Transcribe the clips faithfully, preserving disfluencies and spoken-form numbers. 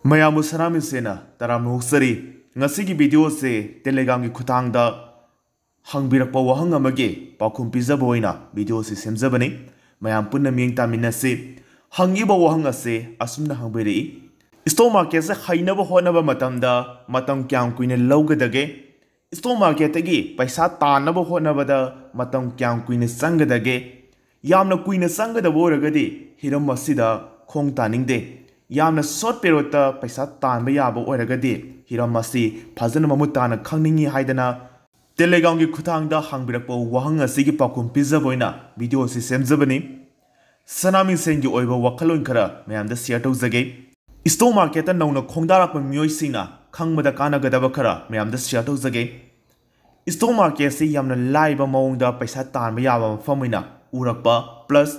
ꯃꯌꯥꯝꯕꯨ ꯁꯅꯥꯃꯤꯁꯦꯅ ꯇꯔꯥꯝꯅ ꯑꯣꯛꯆꯔꯤ꯫ ꯉꯁꯤꯒꯤ ꯚꯤꯗꯤꯑꯣꯁꯦ Telegram-ꯒꯤ ꯈꯨꯠꯊꯥꯡꯗ ꯍꯪꯕꯤꯔꯛꯄ ꯋꯥꯍꯪ ꯑꯃꯒꯤ ꯄꯥꯎꯈꯨꯝ ꯄꯤꯖꯕ ꯑꯣꯏꯅ ꯚꯤꯗꯤꯑꯣꯁꯤ ꯁꯦꯝꯖꯕꯅꯤ꯫ ꯃꯌꯥꯝ ꯄꯨꯟꯅ ꯃꯤꯠꯌꯦꯡ ꯇꯥꯃꯤꯟꯅꯁꯤ꯫ ꯍꯪꯉꯤꯕ ꯋꯥꯍꯪ ꯑꯁꯤ ꯑꯁꯨꯝꯅ ꯍꯪꯕꯤꯔꯛꯏ, "ꯁ꯭ꯇꯣꯛ ꯃꯥꯔꯀꯦꯠꯁꯦ ꯍꯩꯅꯕ ꯍꯣꯠꯅꯕ ꯃꯇꯝꯗ ꯃꯇꯝ ꯀꯌꯥꯝ ꯀꯨꯏꯅ ꯂꯧꯒꯗꯒꯦ? ꯁ꯭ꯇꯣꯛ ꯃꯥꯔꯀꯦꯠꯇꯒꯤ ꯄꯩꯁꯥ ꯇꯥꯟꯅꯕ ꯍꯣꯠꯅꯕꯗ ꯃꯇꯝ ꯀꯌꯥꯝ ꯀꯨꯏꯅ ꯆꯪꯒꯗꯒꯦ? ꯌꯥꯝꯅ ꯀꯨꯏꯅ ꯆꯪꯒꯗꯕ ꯑꯣꯏꯔꯒꯗꯤ ꯍꯤꯔꯝ ꯑꯁꯤꯗ ꯈꯣꯡ ꯇꯥꯅꯤꯡꯗꯦ꯫ ꯌꯥꯝꯅ ꯁꯣꯔꯠ ꯄꯦꯔꯣꯠꯇ ꯄꯩꯁꯥ ꯇꯥꯟꯕ ꯌꯥꯕ ꯑꯣꯏꯔꯒꯗꯤ ꯍꯤꯔꯝ ꯑꯁꯤ ꯐꯖꯅ ꯃꯃꯨꯠ ꯇꯥꯅ ꯈꯪꯅꯤꯡꯏ" ꯍꯥꯏꯗꯅ Telegram-ꯒꯤ ꯈꯨꯠꯊꯥꯡꯗ ꯍꯪꯕꯤꯔꯛꯄ ꯋꯥꯍꯪ ꯑꯁꯤꯒꯤ ꯄꯥꯎꯈꯨꯝ ꯄꯤꯖꯕ ꯑꯣꯏꯅ ꯚꯤꯗꯤꯑꯣ ꯑꯁꯤ ꯁꯦꯝꯖꯕꯅꯤ꯫ ꯁꯅꯥꯃꯤꯁꯦꯟꯒꯤ ꯑꯣꯏꯕ ꯋꯥꯈꯜꯂꯣꯟ ꯈꯔ ꯃꯌꯥꯝꯗ ꯁꯤꯌꯔ ꯇꯧꯖꯒꯦ꯫ ꯁ꯭ꯇꯣꯛ ꯃꯥꯔꯀꯦꯠꯇ ꯅꯧꯅ ꯈꯣꯡꯗꯥꯔꯛꯄ ꯃꯤꯑꯣꯏꯁꯤꯡꯅ ꯈꯪꯕꯗ ꯀꯥꯟꯅꯒꯗꯕ ꯈꯔ ꯃꯌꯥꯝꯗ ꯁꯤꯌꯔ ꯇꯧꯖꯒꯦ꯫ ꯁ꯭ꯇꯣꯛ ꯃꯥꯔꯀꯦꯠꯁꯤ ꯌꯥꯝꯅ ꯂꯥꯏꯕ ꯃꯑꯣꯡꯗ ꯄꯩꯁꯥ ꯇꯥꯟꯕ ꯌꯥꯕ ꯃꯐꯝ ꯑꯣꯏꯅ ꯎꯔꯛꯄ, ꯄ꯭ꯂꯁ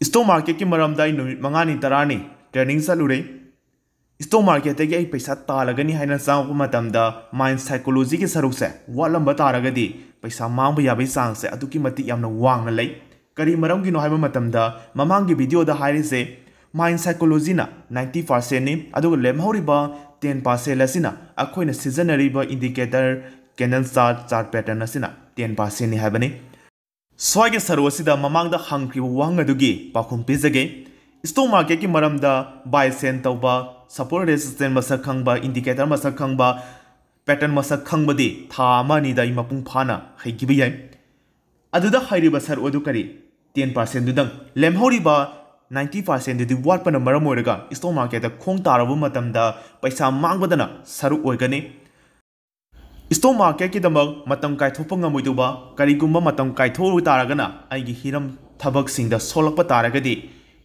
ꯁ꯭ꯇꯣꯛ ꯃꯥꯔꯀꯦꯠꯀꯤ ꯃꯔꯝꯗ ꯑꯩ ꯅꯨꯃꯤꯠ ꯃꯉꯥꯅꯤ ꯇꯔꯥꯅꯤ ꯇ꯭ꯔꯦꯅꯤꯡ ꯆꯠꯂꯨꯔꯦ꯫ ꯁ꯭ꯇꯣꯛ ꯃꯥꯔꯀꯦꯠꯇꯒꯤ ꯑꯩ ꯄꯩꯁꯥ ꯇꯥꯜꯂꯒꯅꯤ ꯍꯥꯏꯅ ꯆꯪꯉꯛꯄ ꯃꯇꯝꯗ ꯃꯥꯏꯟ ꯁꯥꯏꯀꯣꯂꯣꯖꯤꯒꯤ ꯁꯔꯨꯛꯁꯦ ꯋꯥꯠꯂꯝꯕ ꯇꯥꯔꯒꯗꯤ ꯄꯩꯁꯥ ꯃꯥꯡꯕ ꯌꯥꯕꯒꯤ ꯆꯥꯡꯁꯦ ꯑꯗꯨꯛꯀꯤ ꯃꯇꯤꯛ ꯌꯥꯝꯅ ꯋꯥꯡꯅ ꯂꯩ꯫ ꯀꯔꯤ ꯃꯔꯝꯒꯤꯅꯣ ꯍꯥꯏꯕ ꯃꯇꯝꯗ, ꯃꯃꯥꯡꯒꯤ ꯚꯤꯗꯤꯑꯣꯗ ꯍꯥꯏꯔꯤꯁꯦ ꯃꯥꯏꯟ ꯁꯥꯏꯀꯣꯂꯣꯖꯤꯅ ꯅꯥꯏꯟꯇꯤ ꯄꯥꯔꯁꯦꯟꯅꯤ, ꯑꯗꯨꯒ ꯂꯦꯝꯍꯧꯔꯤꯕ ꯇꯦꯟ ꯄꯥꯔꯁꯦꯟ ꯑꯁꯤꯅ ꯑꯩꯈꯣꯏꯅ ꯁꯤꯖꯤꯟꯅꯔꯤꯕ indicator, candle chart, chart pattern ꯑꯁꯤꯅ ꯇꯦꯟ ꯄꯥꯔꯁꯦꯟꯅꯤ ꯍꯥꯏꯕꯅꯤ꯫ ꯁ꯭ꯋꯥꯏꯒꯤ ꯁꯔꯨꯛ ꯑꯁꯤꯗ ꯃꯃꯥꯡꯗ ꯍꯪꯈ꯭ꯔꯤꯕ ꯋꯥꯍꯪ ꯑꯗꯨꯒꯤ ꯄꯥꯎꯈꯨꯝ ꯄꯤꯖꯒꯦ꯫ ꯁ꯭ꯇꯣꯛ ꯃꯥꯔꯀꯦꯠꯀꯤ ꯃꯔꯝꯗ ꯕꯥꯏ ꯁꯦꯟ ꯇꯧꯕ, ꯁꯄꯣꯔꯠ ꯔꯦꯁꯤꯁꯇꯦꯟ ꯃꯁꯛ ꯈꯪꯕ, ꯏꯟꯗꯤꯀꯦꯇꯔ ꯃꯁꯛ ꯈꯪꯕ, ꯄꯦꯇꯔꯟ ꯃꯁꯛ ꯈꯪꯕꯗꯤ ꯊꯥ ꯑꯃ ꯑꯅꯤꯗ ꯑꯩ ꯃꯄꯨꯡ ꯐꯥꯅ ꯍꯩꯈꯤꯕ ꯌꯥꯏ꯫ ꯑꯗꯨꯗ ꯍꯩꯔꯤꯕ ꯁꯔꯨꯛ ꯑꯗꯨ ꯀꯔꯤ? ꯇꯦꯟ ꯄꯥꯔꯁꯦꯟꯗꯨꯗꯪ꯫ ꯂꯦꯝꯍꯧꯔꯤꯕ ꯅꯥꯏꯟꯇꯤ ꯄꯥꯔꯁꯦꯟꯗꯨꯗꯤ ꯋꯥꯠꯄꯅ ꯃꯔꯝ ꯑꯣꯏꯔꯒ ꯁ꯭ꯇꯣꯛ ꯃꯥꯔꯀꯦꯠꯇ ꯈꯣꯡ ꯇꯥꯔꯨꯕ ꯃꯇꯝꯗ ꯄꯩꯁꯥ ꯃꯥꯡꯕꯗꯅ ꯁꯔꯨꯛ ꯑꯣꯏꯒꯅꯤ꯫ ꯁ꯭ꯇꯣꯛ ꯃꯥꯔꯀꯦꯠꯀꯤꯗꯃꯛ ꯃꯇꯝ ꯀꯥꯏꯊꯣꯛꯄ ꯉꯝꯃꯣꯏꯗꯧꯕ, ꯀꯔꯤꯒꯨꯝꯕ ꯃꯇꯝ ꯀꯥꯏꯊꯣꯛꯎ ꯇꯥꯔꯒꯅ ꯑꯩꯒꯤ ꯍꯤꯔꯝ ꯊꯕꯛꯁꯤꯡꯗ ꯁꯣꯛꯂꯛꯄ ꯇꯥꯔꯒꯗꯤ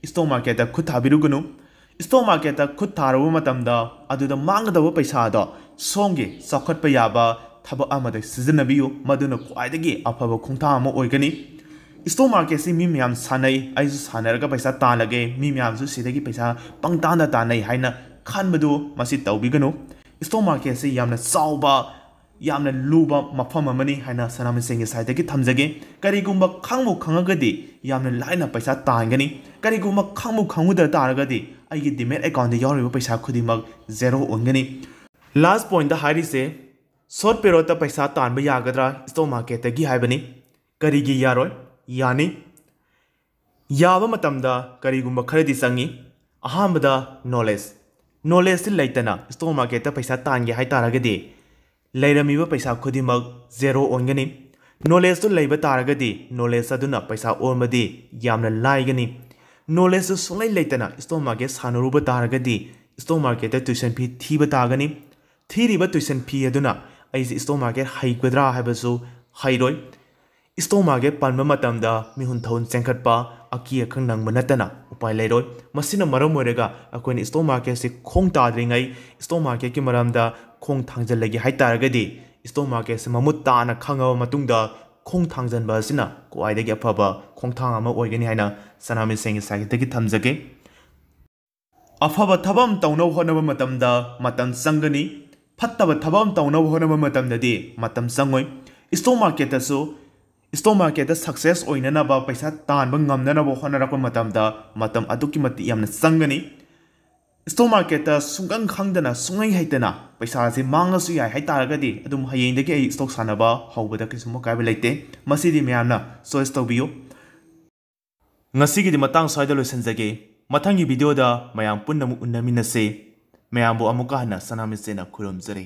ꯁ꯭ꯇꯣꯛ ꯃꯥꯔꯀꯦꯠꯇ ꯈꯨꯠ ꯊꯥꯕꯤꯔꯨꯒꯅꯨ꯫ ꯁ꯭ꯇꯣꯛ ꯃꯥꯔꯀꯦꯠꯇ ꯈꯨꯠ ꯊꯥꯔꯨꯕ ꯃꯇꯝꯗ ꯑꯗꯨꯗ ꯃꯥꯡꯒꯗꯕ ꯄꯩꯁꯥꯗꯣ ꯁꯣꯝꯒꯤ ꯆꯥꯎꯈꯠꯄ ꯌꯥꯕ ꯊꯕꯛ ꯑꯃꯗ ꯁꯤꯖꯤꯟꯅꯕꯤꯌꯨ, ꯃꯗꯨꯅ ꯈ꯭ꯋꯥꯏꯗꯒꯤ ꯑꯐꯕ ꯈꯣꯡꯊꯥꯡ ꯑꯃ ꯑꯣꯏꯒꯅꯤ꯫ ꯁ꯭ꯇꯣꯛ ꯃꯥꯔꯀꯦꯠꯁꯤ ꯃꯤ ꯃꯌꯥꯝ ꯁꯥꯟꯅꯩ, ꯑꯩꯁꯨ ꯁꯥꯟꯅꯔꯒ ꯄꯩꯁꯥ ꯇꯥꯜꯂꯒꯦ, ꯃꯤ ꯃꯌꯥꯝꯁꯨ ꯁꯤꯗꯒꯤ ꯄꯩꯁꯥ ꯄꯪꯇꯥꯟꯗ ꯇꯥꯟꯅꯩ ꯍꯥꯏꯅ ꯈꯟꯕꯗꯨ ꯃꯁꯤ ꯇꯧꯕꯤꯒꯅꯨ꯫ ꯁ꯭ꯇꯣꯛ ꯃꯥꯔꯀꯦꯠꯁꯤ ꯌꯥꯝꯅ ꯆꯥꯎꯕ, ꯌꯥꯝꯅ ꯂꯨꯕ ꯃꯐꯝ ꯑꯃꯅꯤ ꯍꯥꯏꯅ ꯁꯅꯥꯃꯍꯤꯁꯤꯡꯒꯤ ꯁꯥꯏꯠꯇꯒꯤ ꯊꯝꯖꯒꯦ꯫ ꯀꯔꯤꯒꯨꯝꯕ ꯈꯪꯕꯨ ꯈꯪꯉꯒꯗꯤ ꯌꯥꯝꯅ ꯂꯥꯏꯅ ꯄꯩꯁꯥ ꯇꯥꯟꯒꯅꯤ꯫ ꯀꯔꯤꯒꯨꯝꯕ ꯈꯪꯕꯨ ꯈꯪꯉꯨꯗ ꯇꯥꯔꯒꯗꯤ ꯑꯩꯒꯤ ꯗꯤꯃꯦꯠ ꯑꯦꯀꯥꯎꯟꯗ ꯌꯥꯎꯔꯤꯕ ꯄꯩꯁꯥ ꯈꯨꯗꯤꯡꯃꯛ ꯖꯦꯔꯣ ꯑꯣꯟꯒꯅꯤ꯫ ꯂꯥꯁ ꯄꯣꯏꯟꯠꯇ ꯍꯥꯏꯔꯤꯁꯦ, ꯁꯣꯔꯠ ꯄꯦꯔꯣꯠꯇ ꯄꯩꯁꯥ ꯇꯥꯟꯕ ꯌꯥꯒꯗ꯭ꯔꯥ ꯁ꯭ꯇꯣꯛ ꯃꯥꯔꯀꯦꯠꯇꯒꯤ ꯍꯥꯏꯕꯅꯤ꯫ ꯀꯔꯤꯒꯤ ꯌꯥꯔꯣꯏ? ꯌꯥꯅꯤ꯫ ꯌꯥꯕ ꯃꯇꯝꯗ ꯀꯔꯤꯒꯨꯝꯕ ꯈꯔꯗꯤ ꯆꯪꯏ꯫ ꯑꯍꯥꯟꯕꯗ ꯅꯣꯂꯦꯖ꯫ ꯅꯣꯂꯦꯖꯁꯤ ꯂꯩꯇꯅ ꯁ꯭ꯇꯣꯛ ꯃꯥꯔꯀꯦꯠꯇ ꯄꯩꯁꯥ ꯇꯥꯟꯒꯦ ꯍꯥꯏ ꯇꯥꯔꯒꯗꯤ, ꯂꯩꯔꯝꯃꯤꯕ ꯄꯩꯁꯥ ꯈꯨꯗꯤꯡꯃꯛ ꯖꯦꯔꯣ ꯑꯣꯟꯒꯅꯤ꯫ ꯅꯣꯂꯦꯖꯇꯨ ꯂꯩꯕ ꯇꯥꯔꯒꯗꯤ ꯅꯣꯂꯦꯖ ꯑꯗꯨꯅ ꯄꯩꯁꯥ ꯑꯣꯟꯕꯗꯤ ꯌꯥꯝꯅ ꯂꯥꯏꯒꯅꯤ꯫ ꯅꯣꯂꯦꯖꯇꯨ ꯁꯨꯡꯂꯩ ꯂꯩꯇꯅ ꯁ꯭ꯇꯣꯛ ꯃꯥꯔꯀꯦꯠ ꯁꯥꯟꯅꯔꯨꯕ ꯇꯥꯔꯒꯗꯤ ꯁ꯭ꯇꯣꯛ ꯃꯥꯔꯀꯦꯠꯇ ꯇ꯭ꯌꯨꯁꯟ ꯐꯤ ꯊꯤꯕ ꯇꯥꯒꯅꯤ꯫ ꯊꯤꯔꯤꯕ ꯇ꯭ꯌꯨꯁꯟ ꯐꯤ ꯑꯗꯨꯅ ꯑꯩꯁꯦ ꯁ꯭ꯇꯣꯛ ꯃꯥꯔꯀꯦꯠ ꯍꯩꯒꯗ꯭ꯔꯥ ꯍꯥꯏꯕꯁꯨ ꯍꯩꯔꯣꯏ꯫ ꯁ꯭ꯇꯣꯛ ꯃꯥꯔꯀꯦꯠ ꯄꯟꯕ ꯃꯇꯝꯗ ꯃꯤꯍꯨꯟ ꯊꯥꯍꯨꯟ ꯆꯦꯟꯈꯠꯄ, ꯑꯀꯤ ꯑꯈꯪ ꯅꯪꯕ ꯅꯠꯇꯅ ꯎꯄꯥꯏ ꯂꯩꯔꯣꯏ꯫ ꯃꯁꯤꯅ ꯃꯔꯝ ꯑꯣꯏꯔꯒ ꯑꯩꯈꯣꯏꯅ ꯁ꯭ꯇꯣꯛ ꯃꯥꯔꯀꯦꯠꯁꯤ ꯈꯣꯡ ꯇꯥꯗ꯭ꯔꯤꯉꯩ ꯁ꯭ꯇꯣꯛ ꯃꯥꯔꯀꯦꯠꯀꯤ ꯃꯔꯝꯗ ꯈꯣꯡ ꯊꯥꯡꯖꯤꯜꯂꯒꯦ ꯍꯥꯏ ꯇꯥꯔꯒꯗꯤ ꯁ꯭ꯇꯣꯛ ꯃꯥꯔꯀꯦꯠꯁꯤ ꯃꯃꯨꯠ ꯇꯥꯅ ꯈꯪꯉꯕ ꯃꯇꯨꯡꯗ ꯈꯣꯡ ꯊꯥꯡꯖꯤꯟꯕ ꯑꯁꯤꯅ ꯈ꯭ꯋꯥꯏꯗꯒꯤ ꯑꯐꯕ ꯈꯣꯡꯊꯥꯡ ꯑꯃ ꯑꯣꯏꯒꯅꯤ ꯍꯥꯏꯅ ꯁꯅꯥꯃꯍꯤ ꯁꯦꯟꯒꯤ ꯁꯥꯏꯠꯇꯒꯤ ꯊꯝꯖꯒꯦ꯫ ꯑꯐꯕ ꯊꯕꯛ ꯑꯃ ꯇꯧꯅꯕ ꯍꯣꯠꯅꯕ ꯃꯇꯝꯗ ꯃꯇꯝ ꯆꯪꯒꯅꯤ꯫ ꯐꯠꯇꯕ ꯊꯕꯛ ꯑꯃ ꯇꯧꯅꯕ ꯍꯣꯠꯅꯕ ꯃꯇꯝꯗꯗꯤ ꯃꯇꯝ ꯆꯪꯉꯣꯏ꯫ ꯁ꯭ꯇꯣꯛ ꯃꯥꯔꯀꯦꯠꯇꯁꯨ, ꯁ꯭ꯇꯣꯛ ꯃꯥꯔꯀꯦꯠꯇ ꯁꯛꯁꯦꯁ ꯑꯣꯏꯅꯅꯕ, ꯄꯩꯁꯥ ꯇꯥꯟꯕ ꯉꯝꯅꯅꯕ ꯍꯣꯠꯅꯔꯛꯄ ꯃꯇꯝꯗ ꯃꯇꯝ ꯑꯗꯨꯛꯀꯤ ꯃꯇꯤꯛ ꯌꯥꯝꯅ ꯆꯪꯒꯅꯤ꯫ ꯁ꯭ꯇꯣꯛ ꯃꯥꯔꯀꯦꯠꯇ ꯁꯨꯡꯈꯪ ꯈꯪꯗꯅ, ꯁꯨꯡꯍꯩ ꯍꯩꯇꯅ ꯄꯩꯁꯥꯁꯦ ꯃꯥꯡꯉꯁꯨ ꯌꯥꯏ ꯍꯥꯏ ꯇꯥꯔꯒꯗꯤ, ꯑꯗꯨꯝ ꯍꯌꯦꯡꯗꯒꯤ ꯑꯩ ꯁ꯭ꯇꯣꯛ ꯁꯥꯟꯅꯕ ꯍꯧꯕꯗ ꯀꯩꯁꯨꯝ ꯑꯀꯥꯏꯕ ꯂꯩꯇꯦ꯫ ꯃꯁꯤꯗꯤ ꯃꯌꯥꯝꯅ ꯆꯣꯏꯁ ꯇꯧꯕꯤꯌꯨ꯫ ꯉꯁꯤꯒꯤꯗꯤ ꯃꯇꯥꯡ ꯁ꯭ꯋꯥꯏꯗ ꯂꯣꯏꯁꯤꯟꯖꯒꯦ꯫ ꯃꯊꯪꯒꯤ ꯚꯤꯗꯤꯑꯣꯗ ꯃꯌꯥꯝ ꯄꯨꯟꯅ ꯑꯃꯨꯛ ꯎꯅꯃꯤꯟꯅꯁꯦ꯫ ꯃꯌꯥꯝꯕꯨ ꯑꯃꯨꯛꯀ ꯍꯟꯅ ꯁꯅꯥꯃꯍꯤ ꯁꯦꯟꯅ ꯈꯨꯔꯨꯝꯖꯔꯤ꯫